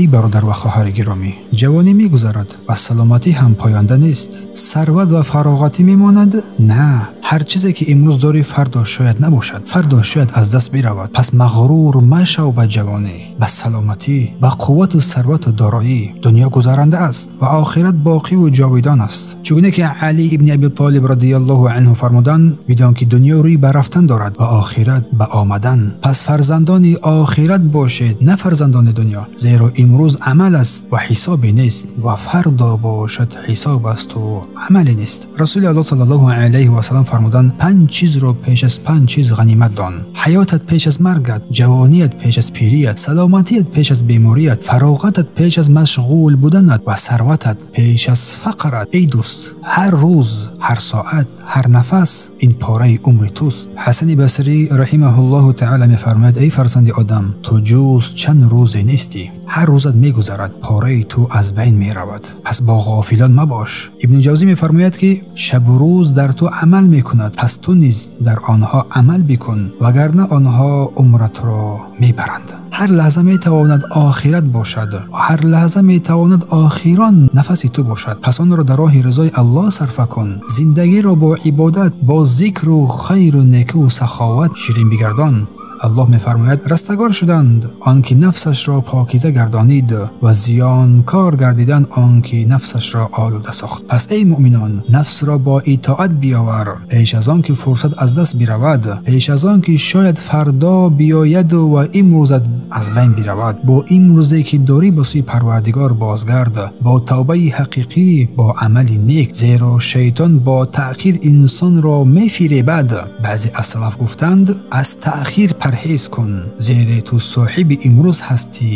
Эй бародар ва хоҳари гиромӣ, ҷавонӣ мегузарад ва саломатӣ ҳам поянда нест. Сарват ва фароғатӣ мемонад? На, ҳар чизе ки имрӯз дорӣ фардо шояд набошад, фардо шояд аз даст биравад. Пас мағрур машав ба ҷавонӣ, ба саломатӣ, ба қуввату сарвату дороӣ. Дунё гузаранда аст ва охират боқиву ҷовидон аст. Чугуна ки Алӣ ибни Аби Толиб радияллоҳу анҳу фармуданд: бидон ки дунё рӯй ба рафтан дорад ва охират ба омадан. Пас фарзандони охират бошед, на фарзандони дунё, зеро имрӯз амал аст ва ҳисобе нест ва фардо бошад ҳисоб асту амале нест. Расули Аллоҳ саллаллоҳу алайҳи васаллам фармуданд: панҷ чизро пеш аз панҷ чиз ғанимат дон: ҳаётат пеш аз маргат, ҷавоният пеш аз пирият, саломатият пеш аз беморият, фароғатат пеш аз машғул буданат ва сарватат пеш аз фақрат. Эй дӯст, ҳар рӯз, ҳар соат, ҳар нафас ин пораи умри туст. Ҳасани Басрӣ раҳимаҳуллоҳу таъала мефармояд: эй фарзанди Одам, ту ҷуз чанд рӯзе нестӣ, ҳар рӯзат мегузарад, пораи ту аз байн меравад. Пас бо ғофилон мабош. Ибни Ҷавзӣ мефармояд ки шабу рӯз дар ту амал мекунад, пас ту низ дар онҳо амал бикун, вагарна онҳо умратро мебаранд. Ҳар лаҳза метавонад охират бошад, ҳар лаҳза метавонад охирон нафаси ту бошад. Пас онро дар роҳи ризои Аллоҳ сарфа кун. Зиндагиро бо ибодат, бо зикру хайру некӯ саховат ширин бигардон. Аллоҳ мефармояд: растагор шуданд он ки нафсашро покиза гардонид ва зиёнкор гардиданд он ки нафсашро олуда сохт. Пас эй муъминон, нафсро бо итоат биёвар пеш аз он ки фурсат аз даст биравад, пеш аз он ки шояд фардо биёяду ва имрӯзат аз байн биравад. Бо имрӯзе ки дорӣ ба сӯи Парвардигор бозгард, бо тавбаи ҳақиқӣ, бо амали нек, зеро шайтон бо таъхир инсонро мефиребад. Баъзе аз салаф гуфтанд: аз таъхир парҳез кун, зеро ту соҳиби имрӯз ҳастӣ,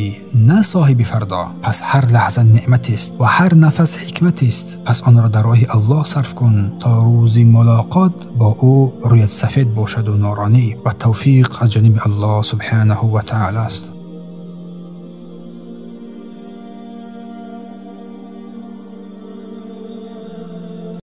на соҳиби фардо. Пас ҳар лаҳза неъматест ва ҳар нафас ҳикматест. Пас онро дар роҳи Аллоҳ сарф кун то рӯзи мулоқот бо ӯ рӯят сафед бошаду нуронӣ. Ва тавфиқ аз ҷониби Аллоҳ субҳанаҳу ва таъала аст.